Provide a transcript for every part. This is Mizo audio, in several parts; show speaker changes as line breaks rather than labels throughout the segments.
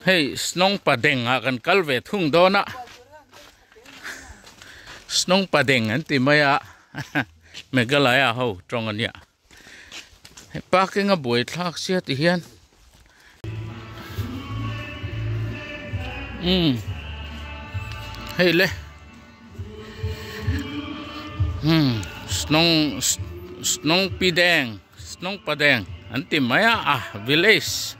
Hei snawng padeng ah kan kal ve thung dawn a snawng padeng an ti mai a Meghalaya ho tawng a nia hei parking a buai thlak sia ti hian umm hei le umm snawng snawng pideng snawng padeng an ti mai a ah village.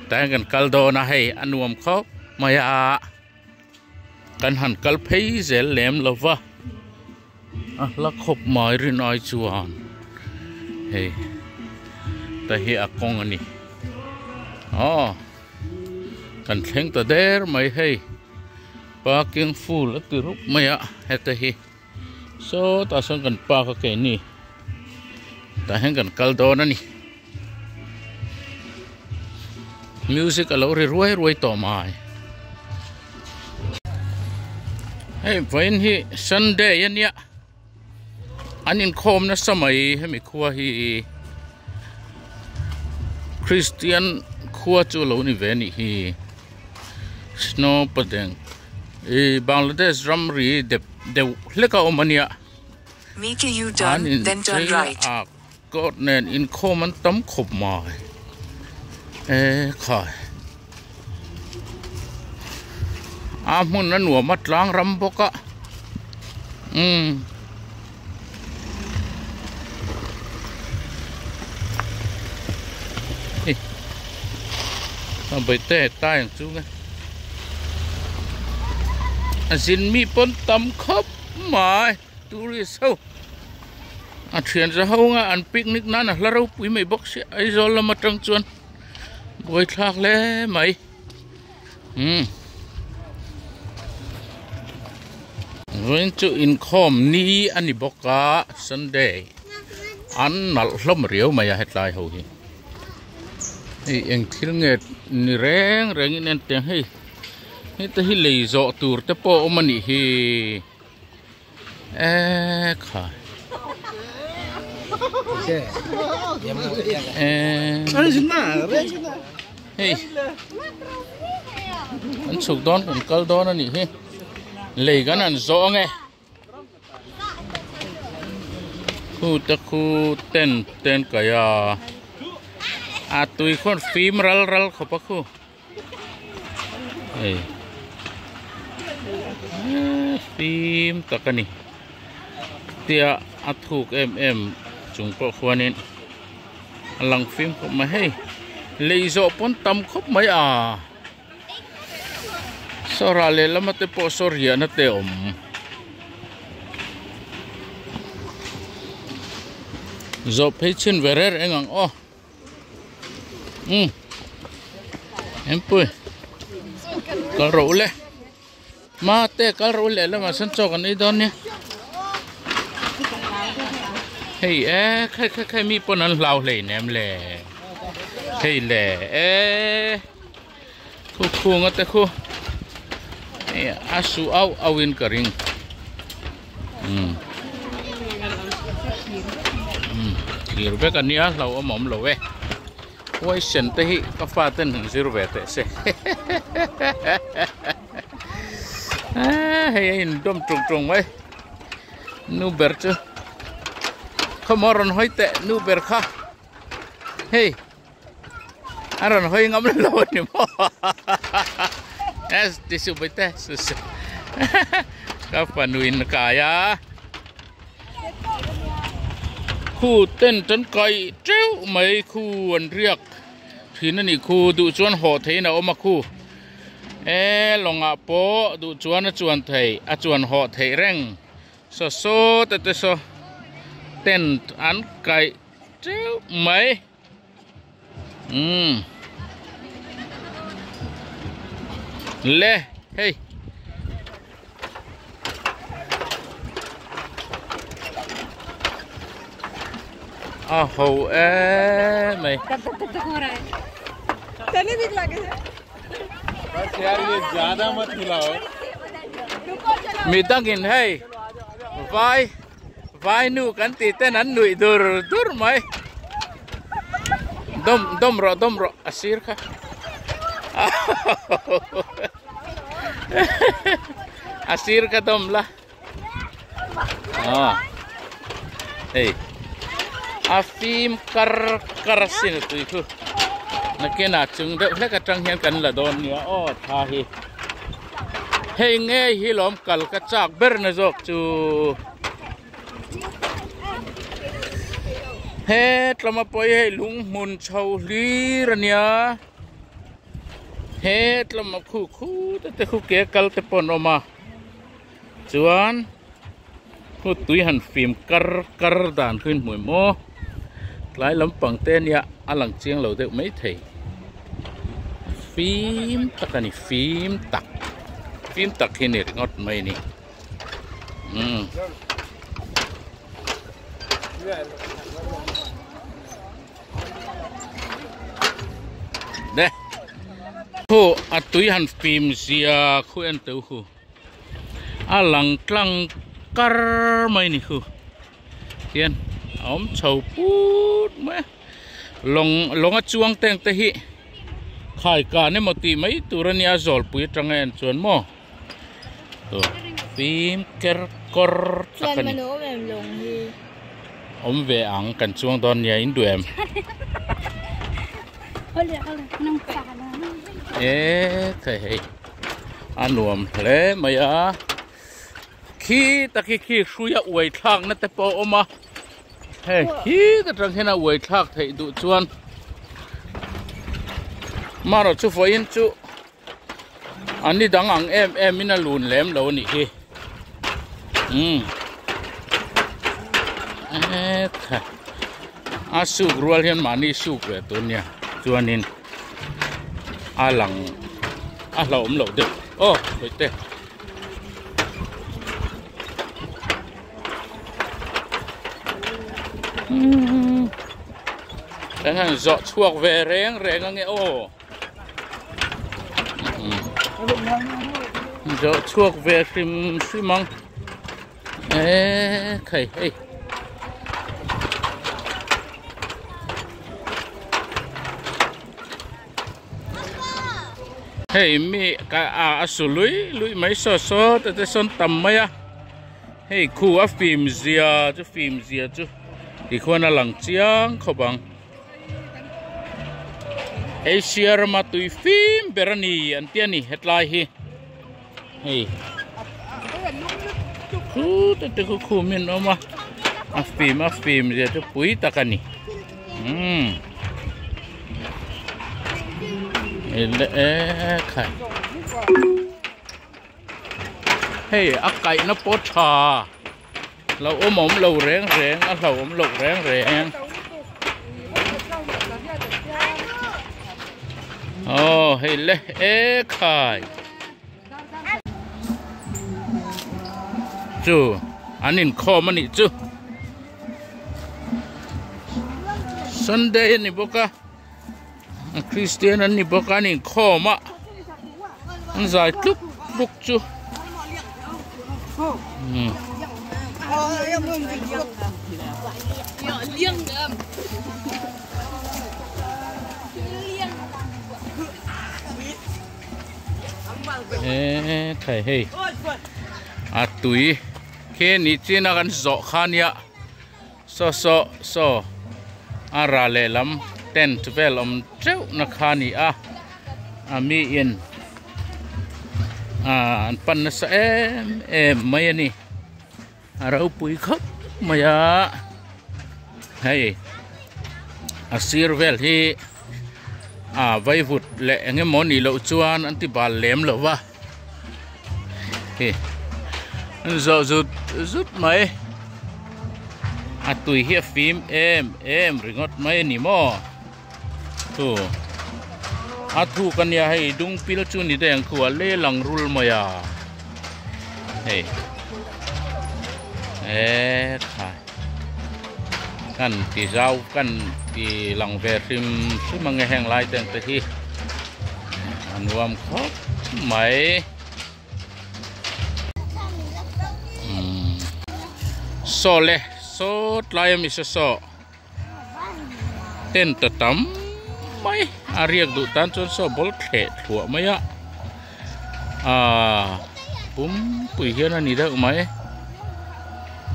Tlai kan kal dawn a hei a nuam khawp mai a kan han kal phei zel lem lo va a hla khawp mai rin ai chuan hei ta hi a kawng a ni aw kan thleng ta der mai hei parking full a ti rup mai a heta hi sawtah sawn kan park a keini tah hian kan kal dawn a ni. Music a lo ri ruai ruai tawh mai. Hei vawiin hi Sunday a nia an inkhawm nasa mai hemi khua hi Christian khua chu a lo ni ve a nih hi snow padeng ih Bangladesh ramri dep deuh hlek a awm a nia an inchei a. Court nen inkhawm an tam khawp mai e khai a hmun a nuam a tlang ram bawk a umm hei a bawihte tai ang chu nge a zin mi pawn tam khawp mai tourist ho. A thian za ho anga an picnic nan a hla ropui mai bawk sia Aizawl lam atang chuan buaithlak hle mai umm vawiin chu inkhawm ni a ni bawk a Sunday an nalh hlawm riau mai a hetlai ho hi hei eng thil nge ni reng reng in en teh ang hei heta hi lei zawh tur te pawh a awm a nih hi. Eee kha eee hei an chhuk dawn kan kal dawn a nih hi lei kan han zawh ang e khu te khu tent te an kaih a a tui khuan fim ral ral khawp a khu. Hei fim tak a ni tia a thuk em em chung pawh khuanin a lang fim khawp mai hei lei zawh pawn tam khawp mai a sawrah lehlam te pawh saw riahna te a awm. Zawh phei chhin ve reng reng ang aw. Um Empui kal rawh ule mate kal rawh ule lamah sawn chaw kan ei dawn nia hei e khai khai khai mi pawn an hlau hlei nem le hei le e khu khunga te khu hei a su auh auh in ka ring umm umm thlir vek a nia hlauhawm a awm lo e huaisen te hi ka fa ten han zir ve teh se hei a indawm tung tung mai nu ber chu khawmaw rawn hawi teh nu ber kha hei. A rawn hawi ngam lo a ni maw es ti suh baite su su ka fanu in a kai a khu ten tan kai teuh mai khu an riak thin a nih khu duh chuan hawh theihin a awm a khu e lawngah pawh duh chuan a chuan theih a chuan hawh theih reng saw saw te te saw tent an kaih teuh mai. Umm le hei a ho em mai mi dangin hei vai Vai nu kan tih ten an nuih dur dur mai dawm dawm rawh dawm rawh a sir kha. A sir ka dawm la. Ah. Hei. A fim kar kar a sin tui khu. Nakinah chung deuh hlek atang hian kan la dawn nia aw tha hi. Hei nge hi lawm kal ka chak ber na zawk chu. He tlama pawh hi hei lung hmun chho hlir a nia he tlama khu khu te te khu ke kal te pawh an awm a chuan khu tui han fim kar kar dan khu in hmu maw tlai lampang te ania a lang chiang lo deuh mai thei fim tak a ni fim tak fim tak hi ni ringawt mai a ni. Umm. De. Khu a tui han fim zia khu en teu khu. A lang tlang kar mai ni khu. Hian a awm chho put mai a. Lawng lawng a chuang teng te hi khai kan emaw tih mai tur a nia zawlpui atanga en chuan maw. Fim ker kawr tak a ni. Awm ve ang kan chuang dawn nia in duh em? E thei hei a nuam hle mai a khi tak hi khi hrui a uai thlak na te pawh a awm a hei khi ta tang hian a uai thlak theih duh chuan marawh chu vawiin chu. An ni dang ang em em in a lun lem lo a nih hi umm ekhai a suk rual hian mahni suk ve tur nia chuanin a lang a hlauhawm loh deuh aw hawi te. Kan han zawh chhuak ve reng reng ange aw. Zawh chhuak ve hrim hrim ang eee khai hei hei mi ka a a su lui lui mai saw saw te te sawn tam mai a hei khu a fim zia chu fim zia chu tikhuan a lang chiang khawp ang. Asia rama tui fim ber a ni an ti a ni hetlai hi hei khu te te khu khum in awm a a fim a fim zia chu pui tak a ni umm e khai hei a kaihna pawh tha. Lo awm awm lo reng reng a hlo awm loh reng reng. Aw hei le e khai. Chu an inkhawm a nih chu. Sunday a ni bawk a Christian an ni bawk a an inkhawm a an zai tluk tluk chu. Eee thei hei a tui khi ni chin a kan zawh kha nia saw saw saw a ral lehlam tent vel awm teuh na kha a ni a a mi in ah an pan nasa em em mai a ni a ropui khawp mai a hei a sir vel hi ah vaivut leh eng emaw nih loh chuan an ti bal lem lo va hei an zawh zut zut mai a tui hi a fim em em ringawt mai a ni maw. Thu a thuk a nia hei dung pil chu ni daih ang khu a lel ang rul mai a hei e khai kan ti zau kan ti lang ve hrim hrim ang e heng lai te ang te hi a nuam khawp mai. Saw le saw tlai a mi saw saw. Tent a tam mai a riak duh tan chuan saw ball thleh thluah mai a aaa pumpui hian a ni deuh mai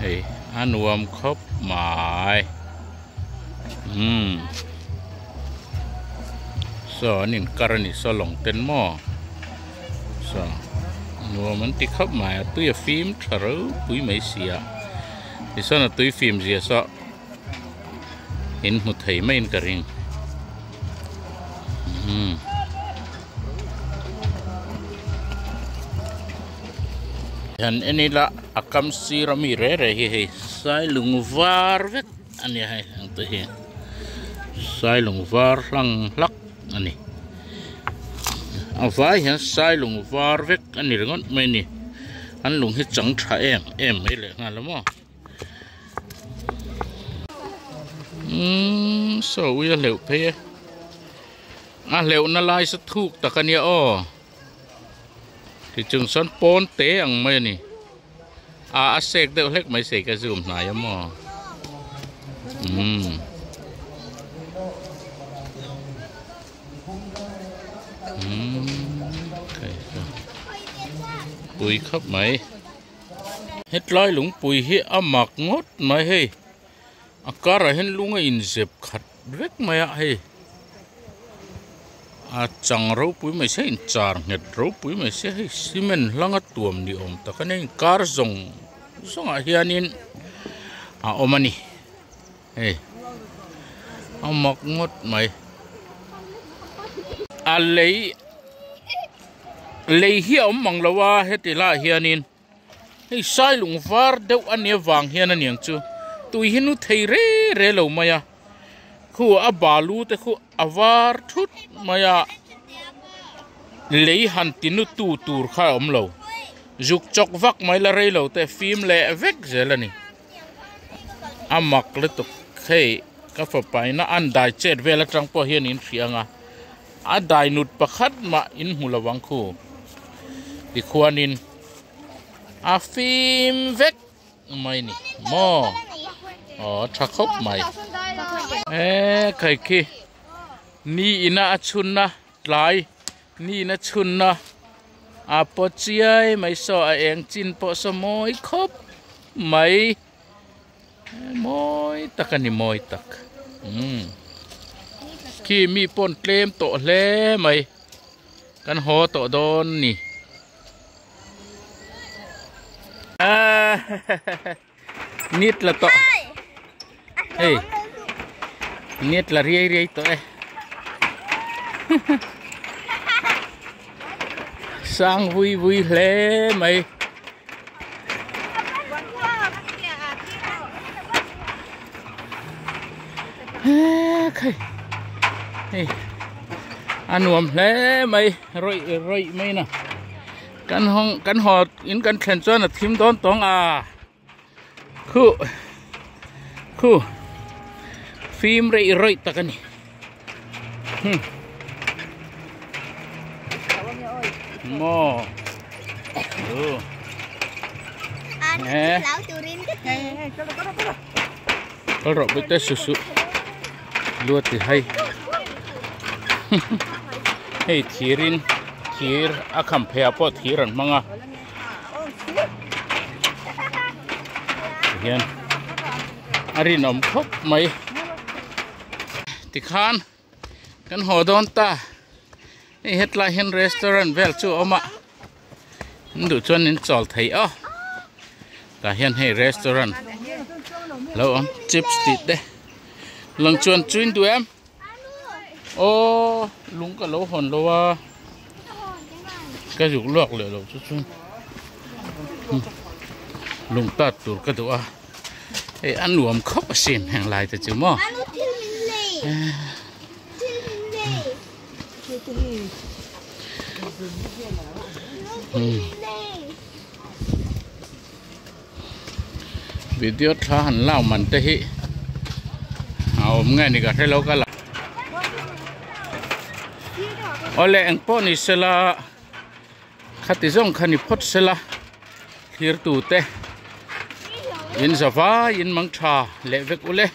hei a nuam khawp mai umm saw an inkar a ni saw lawng ten maw saw nuam an ti khawp mai a tui a fim tha ropui mai si a tichuan a tui fim zia saw. In hmu thei maiin ka ring umm han en ila a kam sir ami re re hi hei sailung var vek a nia hei ang te hi sailung var hlang hlak a ni a vai hian sailung var vek a ni ringawt mai a ni an lung hi chang tha em em mai leh nghal a maw. Umm saw ui a hleuh phei e a hleuhna lai sa thuk tak a nia aw tichung sawn pawn te ang mai a ni a a sek deuh hlek mai sei ka zoom hnai a maw umm umm pui khawp mai. Hetlai lungpui hi a mak ngawt mai hei a karah hian lung a inzep khat vek mai a hei a chang ropui mai se a inchar nghet ropui mai se hei cement hlanga tuam ni awm tak a nia inkar zawng zawngah hianin a awm a ni hei a mak ngawt mai a lei. Lei hi a awm mang lo a heti lai hianin hei sailung var deuh a nia vang hian a niang chu tui hi nu thei re re lo mai a khu a balu te khu a var thut mai a lei han ti nu tu tur kha a awm lo zuk chawk vak mai la rei lo te fim leh vek zel a ni a mak lutuk hei ka fapa ina an dai chet vel atang pawh hian in hria ang a. A dainut pakhat mah in hmu lo ang khu. Tikhuanin a fim vek mai ni maw? Aw tha khawp mai. E khai khi ni ina a chhunna tlai ni ina chhunna a paw chiai mai saw a eng chin pawh saw mawi khawp mai. Mawi tak a ni mawi tak umm khi mi pawn tlem tawh hle mai kan haw tawh dawn ni ah nit la tawh hei nit la riai riai tawh e sang vui vui hle mai. A nuam hle mai rawih rawih mai na kan hawng kan haw in kan thlen chuan a thim dawn tawng a khu khu fim reih rawih tak a ni maw kal rawh bawihte su su luat ti hai hei thirin thir a kham phei ah pawh thir an hmang a tihian a rinawm khawp mai tikhan kan haw dawn ta hei hetlai hian restaurant vel chu a awm a an duh chuan in chawl thei a tah hian hei restaurant lo awm chips tih te lang chuan chu in duh em aw lung ka lo hawn lo a ka zuk luak leh lo chu chuan lung tat tur ka duh a hei a nuam khawp asin heng lai te chu maw. Video thla han lau man te hi a awm nge ni ka hre lo ka la awle eng pawh ni sela khati zawng kha ni phawt sela thlir tu te in za vai in mang tha leh vek ule.